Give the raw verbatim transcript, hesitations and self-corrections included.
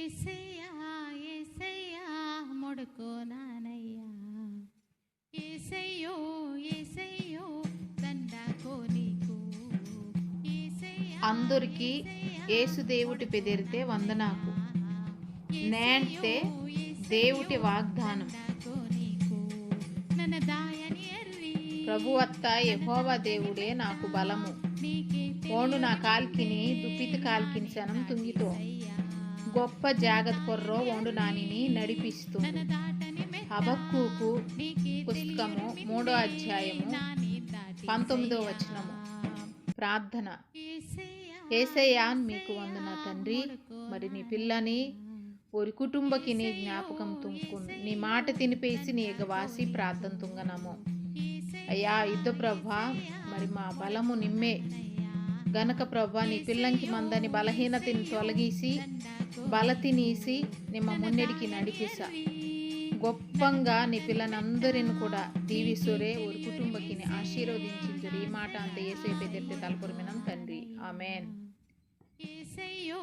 ఏసయ్యా, ఏసయ్యా, మొడుకో నానయ్యా. ఏసయ్యో, ఏసయ్యో, దండాకో నీకు. ఏసయ్యా, అందరికీ యేసు దేవుటి పెదిరితే వందనాకు. నేంటే దేవుటి వాగ్దానం. నన్న దాయని ఎర్రి. ప్రభువత్త యెహోవా దేవుడే నాకు బలము. ఓండు నా కాల్కిని దుప్పితి కాల్కిని శనం తుంగితో. గొప్ప జాగత్ కొర్రో ఓండు నానిని నడిపిస్తుండు. హబక్కూకు పుస్తకము మూడో అధ్యాయము పంతొమ్మిదో వచనము. ప్రార్థన. ఏసయ్యా, మీకు వందన తండ్రి. మరి నీ పిల్లని ఓరి కుటుంబకిని జ్ఞాపకం తుంకున్. నీ మాట తినిపేసి నీ ఎగవాసి ప్రార్థన తుంగనము. అయ్యా, యుద్ధ ప్రభా, మరి మా బలము నిమ్మే గనక ప్రభా, నీ పిల్లంకి మందని బలహీనతని తొలగిసి, బల తినీసి, నిమ్మ మున్నెడికి నడిపిస. గొప్పంగా నీ పిల్లనందరిని కూడా దీవిసురే, ఓరి కుటుంబకిని ఆశీర్వదించురే. ఈ మాట అంత ఏసయ్య పెదిరితే తలపురమినం తండ్రి. ఆమెన్. ఏసయ్యో,